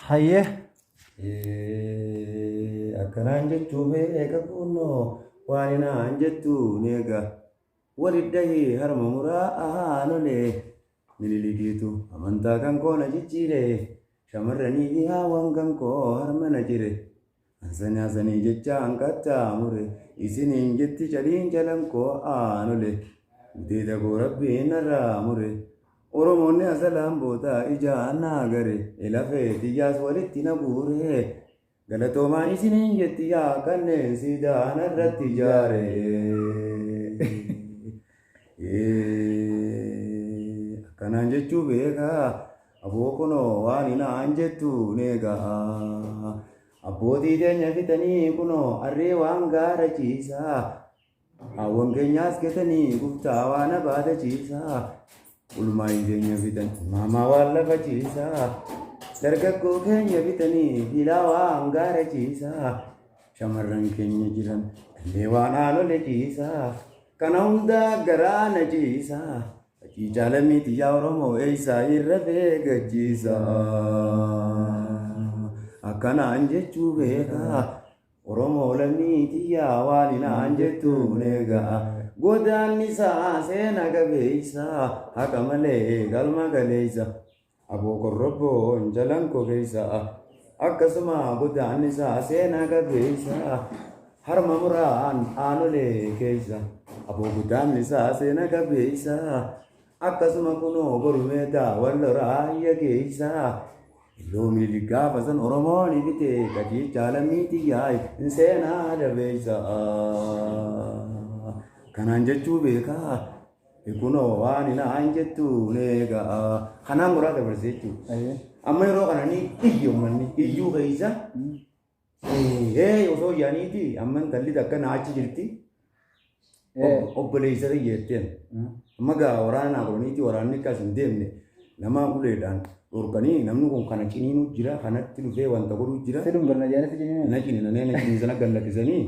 Hayyee. Akkanaan jechuu beeka kunnoo waan naan jettu neega. Walidhahii harma muraa aanolee Minilikiitu amantaa kan koo na jijjiire shamarranii fi haawwan kan koo harma na cire. Ansanii asanii jecha hanqattaa mure isiniin jetti caliin calan koo aanole gudeeda koo rabbiin narraa mure. Oromoonni asalaan bootaa ijaan na agare lafee tiyyaas walitti na guure. Galatoomaa isiniin jetti yaa kanneen siidaa narratti ijaare. Akkanaan jechuu beekaa aboo kunoo waan naan jettu neegaa. Abbootii teenya fixanii kunoo harree waan gaara ciisaa. Hawwan keenyaas gatanii guftaa waan abaata ciisaa. Ulmaayii keenya fixan maamaa waan lafa ciisaa. Dargaggoo keenya fixanii filaa waan gaara ciisaa. Shamarran keenya jiran illee waan haanole ciisaa. Kana hundaa garaa na ciisaa. Haciicaa lammii tiyyaa Oromoo eessaa irra feegachiisa. Akkanaan jechuu beekaa. Oromoo lammii tiyyaa waan naan jettu eegaa. Godaannisaa seena qabeessa haqa malee galma galeessa. Aboo korrobboon jalan kogeessa. Akkasuma godaannisaa seena qabeessa. Harma muraan aanolee keessa. Aboo godaannisaa seena qabeessa. Akkasuma kunoo borumeetaa wallo raayya keessa. Loomii gaafa san Oromoon bite qajeelchaa lammii tiyyaa hin seenaa dabeessa. Kanaan jechuu beekaa. Kunoo waan naan jettu neegaa. Kanaan goraa dabarse jechuudha. Amma yeroo kana ni iyya uummanni iyyuu keessa. Ee osoo yaaniiti amma intalli takka na achi jirti. Obboleessa kiyya jetteen. Amma gaa waraana naa godhaniiti waraanni akkas hin deemne nama uleedhaan dhorkanii namni kun kana ciniinuu jira kanatti dhufee wanta godhuu jira. Si dhunganna jedhanii si ciniinuu. Na ciniinanii na ciniinsana gad lakkisanii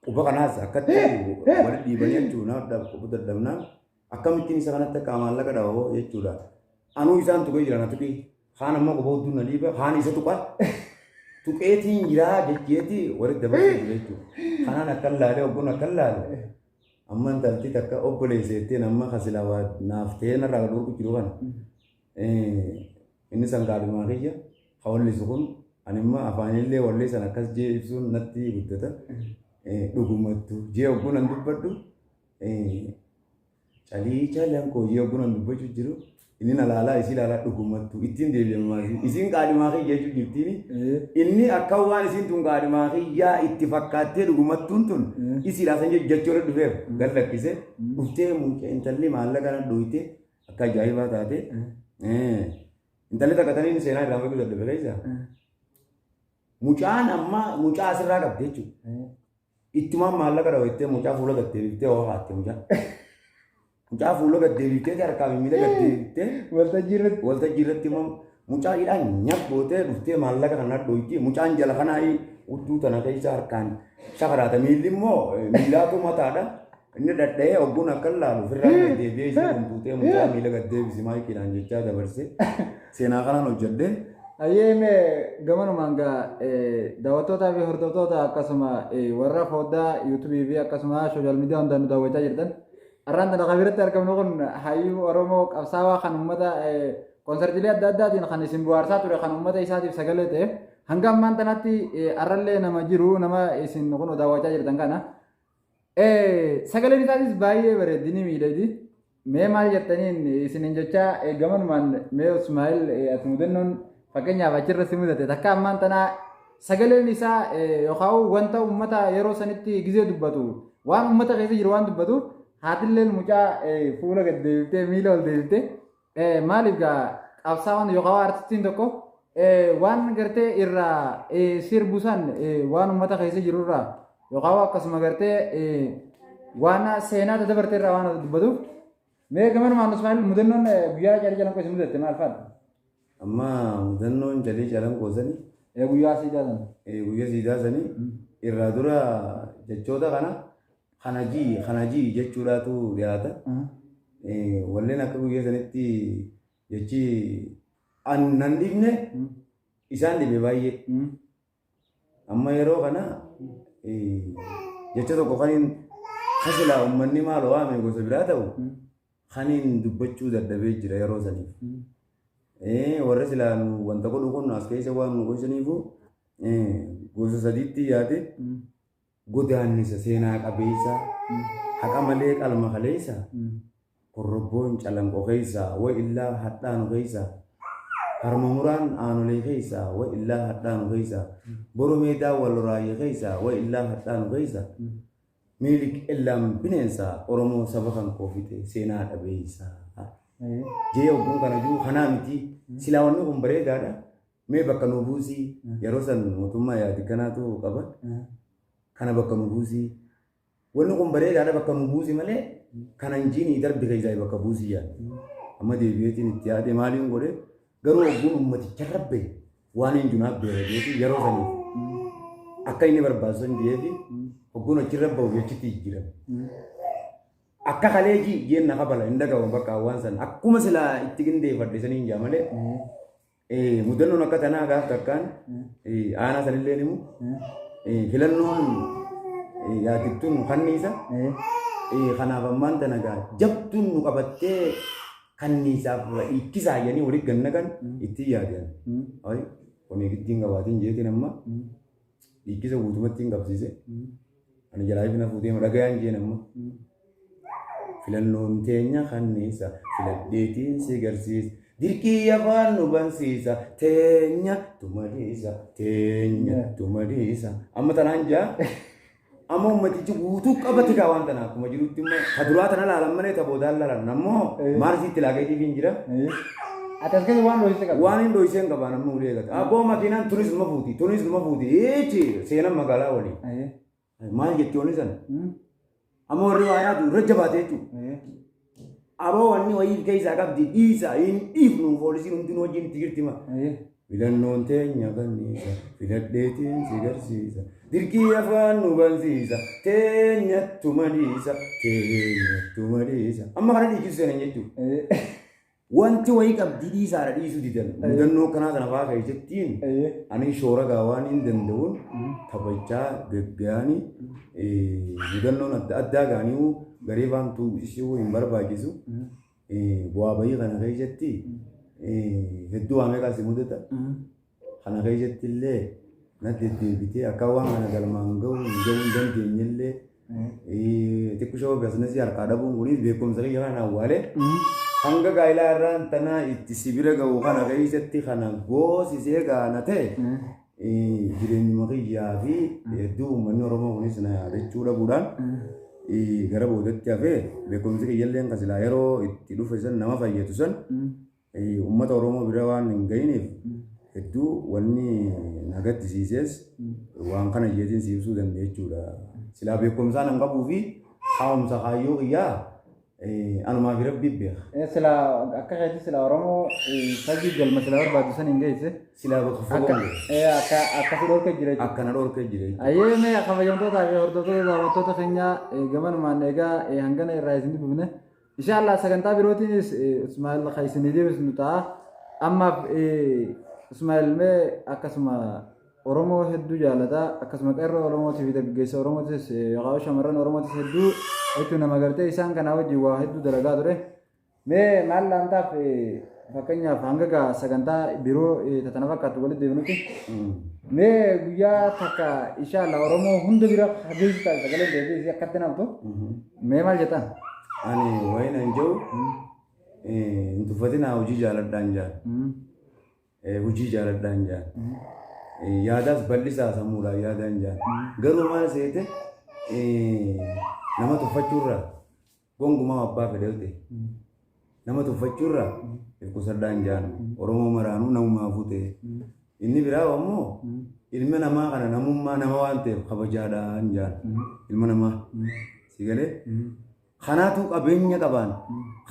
quba kanaas akkatti wali dhiibanii jechuudha quba dadhabnaan akkamittiin isa kanatti akka maallaqa dhaba jechuudha. Anuu isaan tuqee jira na tuqee. Kaan ammoo quba hudduu na dhiiba kaan isa tuqa. Tuqeetiin jiraa jecheeti walitti dabarsee jira jechuudha. Kanaan akkan laalee ogguun akkan laale. Amma intalti takka obboleessa jetteen amma kasilaa waa naaf ta'ee narraa kan dhorku jiru kana. Inni san kaadhimaa kiyya ka wallisu kun ani immoo afaanillee wallee san akkas jee ibsuun natti guddata. Dhugumattu jee ogguun an dubbadhu Calii calan koo yoo gunan dubbachuu jiru inni na laalaa isii laalaa dhugumattu ittiin deebi'amaa isiin qaadhimaa kiyya jechuu jirtiin inni akka waan isiin tun qaadhimaa kiyyaa itti fakkaattee dhugumattuun tun isiidhaa san jechuudha dhufeef gad lakkise dhuftee mucaa intalli maallaqa na dhooyte akka ajaa'ibaa taate intalli takka taniin seenaa irraa faguu dadhabe keessa mucaan amma mucaa asirraa qabdi jechuudha. Ittumaan maallaqa dhawa jettee mucaa fuula gad deebiftee waa haatte mucaa. Mucaa fuula gad deebiftee harkaa fi miila gad deebiftee Waltajjii irratti. Waltajjii irratti immoo mucaa hidhaa nyap gootee dhuftee maallaqa kana dhoyti mucaan jala kanaa hudduu tana keessa harkaan shakaraata miilli immoo miilaatu mataadha. Inni dhadha'ee ogguun akka laalu ofirraa gad deebi'ee ishee guntuutee mucaa miila gad deebisi maayikiidhaan jechaa dabarse seenaa kanaan hojjedhe. Hayyee mee gamanumaan gaa daawwattootaa fi hordoftoota akkasuma warra foddaa yuutuubii fi akkasuma sooshaal miidiyaa hundaan nu daawwachaa jirtan. Har'aan tana kan biratti argamnu kun hayyuu Oromoo qabsaawaa kan uummata konsartiilee adda addaatiin kan isin bohaarsaa ture kan uummata isaatiif sagalee ta'e hanga ammaan tanatti har'allee nama jiru nama isin kun daawwachaa jirtan kana. Sagaleen isaatis baay'ee bareeddi ni miidhagdi. Mee maal jettaniin isinin jechaa gamanumaan mee Ismaa'il ati mudannoon fakkeenyaaf achirra si mudate takka ammaan tanaa sagaleen isaa yookaan wanta uummata yeroo sanitti gizee dubbatu waan uummata keessa jiru waan dubbatu haatilleen mucaa fuula gad deebiftee miila ol deebiftee Maaliif gaa qabsaa'oon yookaan artistiin tokko waan gartee irraa sirbu san waan uummata keessa jiru irraa yookaan akkasuma gartee waan seenaa dadabarte irraa waan dubbatuuf mee gamanumaan Ismaa'il mudannoon guyyaa calii calanqoo isin mudatte maal fa'aadha? Amma mudannoon calii calanqoo sani Guyyaa siidaa sana. Guyyaa siidaa sani irraa dura jechoota kana kana jii kana jii jechuudhaatu dhiyaata. Walleen akka guyyaa sanitti jechi an nan dhiifne. Isaan dhibe baay'ee. Amma yeroo kana jecha tokko kaniin kasilaa uummanni maal waame gosa biraa ta'u kaniin dubbachuu dadhabee jira yeroo saniif. Warra silaa nu wanta godhu kun as keessa waan nu gorsaniifu gosa sadiitti yaade godaannisa seenaa qabeessa haqa malee qalma kaleessa korrobboon calanqo keessa wa illaa hadhaanu keessa harma muraan aanolee keessa wa illaa hadhaanu keessa boru meedaa wal raayya keessa wa illaa hadhaanu keessa Minilik ellaan bineensa Oromoo saba kan koo fixe seenaa dhabeessa. Jee ogguun kana jiru kanaa miti silaa wanni kun bareedaadha. Mee bakka nu buusii yeroo san mootummaa yaadi kanaatu qaba. Kana bakka nu buusii. Wanni kun bareedaadha bakka nu buusi malee kana injiinii darbi keessaa bakka buusii yaada. Amma deebi'eetiin itti yaade maaliin godhe garuu ogguun ummaticha rabbe waan hin junaaf beera jeeti yeroo saniif akka inni barbaachisu san jeefi ogguun achirra bahu jechitti jijjiirame. Akka kalee ji jeen na kabala hin dhagahu bakka waan san akkuma silaa itti qindeeffadhe saniin jaa malee mudannoon akka tanaa gaaf takkaan aanaa sanillee himu filannoon yaadittuun kanniisa kanaaf ammaan tana gaa jabduun nu qabattee kanniisaaf dhiikkisaa jedhanii walitti gannaqan ittiin yaadan. Ayi kun giddiin qabaatiin jeetiin amma dhiikkisa guutumatti hin qabsiise. Ani jalaa ifina fuutee dhagayaan jeen amma. Filannoon teenya kanniisa filadheetiin si garsiisa. Dirqii afaan nu bansiisa teenya tumadiisa teenya tumadiisa. Amma tanaan jaa amma ummatichi guutuu qabate gaa waan tana akkuma jirutti immoo ta duraa tana laalan malee ta boodaan laalan ammoo maarsiitti laakeetiif hin jira. Ati as keessa waan dhoksite qabda. Waan hin dhoysee hin qabaan amma ulee gata. Abboo makiinaan tunis numa fuuti tunis numa fuuti eechi seenan magaalaa waliin. Maal jetti wanni san? Amma warri waa yaadu irra jabaate jechuudha. Aboo wanni wayii keessaa qabdi dhiisa hin dhiifnu poolisiin hundinuu wajjin itti jirti ma. Filannoon teenya kanniisa filadheetiin si garsiisa dirqii afaan nu bansiisa teenyattu madiisa teenyattu madiisa. Amma kana dhiichisu seenan jechuudha. Wanti wayii qabdi dhiisaadha dhiisuu didan. Mudannoo akkanaa kana fa'aa keessattiin ani shoora gaa waan hin danda'uun taphachaa gaggaanii mudannoon adda addaa gaanii garee faantuu ishuu hin barbaachisu. Bu'aa bayii kana keessatti hedduu waa meeqaa si mudata. Kana keessatti illee na deddeebitee akka waan kana galmaan ga'uu hin ga'uu hin dandeenye illee xiqqishoo biizinasii harkaa dhabuun kunis beekumsa kiyya kana awwaalee hanga gaa'ilaa irraan tanaa itti si bira ga'u kana keessatti kana goosisee gaana ta'e jireenyuma kiyyaa fi hedduu uummanni Oromoo kunis na yaadachuu dhabuudhaan gara boodatti hafee beekumsi kiyyallee kan silaa yeroo itti dhufe san nama fayyadu san uummata Oromoo bira waan hin ga'iniif hedduu wanni na gaddisiises waan kana jeetiin si ibsuu danda'e jechuudha. Silaa beekumsaan hin qabuu fi haa'umsa kaayyoo kiyyaa anumaa fi rabbi beeka. Silaa akka keetti silaa Oromoo fagii galma silaa barbaadu san hin geesse. Silaa bakka fagoo Akka akkasi dhorkee jira jechuudha. Akkana dhorkee jira jechuudha. Ayyee mee kabajamtootaa fi hordoftoota daawwattoota keenyaa gamanumaan egaa hangana irraa isin dubbifne. Inshallah sagantaa birootiinis Ismaa'il kan isinii deebisnu ta'a. Ammaaf Ismaa'il mee akkasuma Oromoo hedduu jaalata akkasuma qeerroo Oromootii fi dargaggeessa Oromootis yookaan shamarran Oromootis hedduu jechuun nama gartee isaan kanaa wajjin waa hedduu dalagaa ture. Mee maal laantaaf fakkeenyaaf hanga gaa sagantaa biroo tatana fakkaattu walitti deebinutti. Mee guyyaa takka inshallah Oromoo hunda bira hageessu taate sagaleen deebi'ee akkatti namtu. Mee maal jettan? Ani wayin an jedhu hin tuffatinaa hojii jaaladhaan jaan. Hojii jaaladhaan jaan. Yaadaas bal'isaa sammuudhaan yaadaan jaan. Garuu maal seete nama tuffachuurraa gonkumaa abbaa fedhe yoo ta'e nama tuffachuurraa if qusadhaan jaan. Oromoo maraanuu namumaafuu ta'e. Inni biraa ammoo ilma namaa kana namummaa nama waan ta'eef kabajaadhaan jaan. Ilma namaa. Si galee? Kanaatu qabeenya qabaan.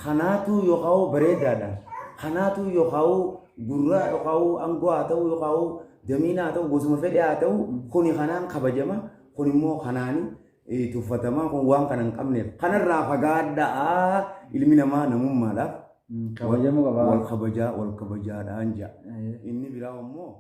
Kanaatu yookaan bareedaadhaan. Kanaatu yookaan gurraa yookaan aangoo haa ta'u yookaan damiina haa ta'u gosuma fedhe haa ta'u kuni kanaan kabajama kun immoo kanaani tuffatamaa kun waan kana hin qabneef kanarraa fagaadhaa ilmi namaa namummaadhaaf Kabajamuu qaba. wal kabajaa wal kabajaadhaan ja'a. Inni biraa immoo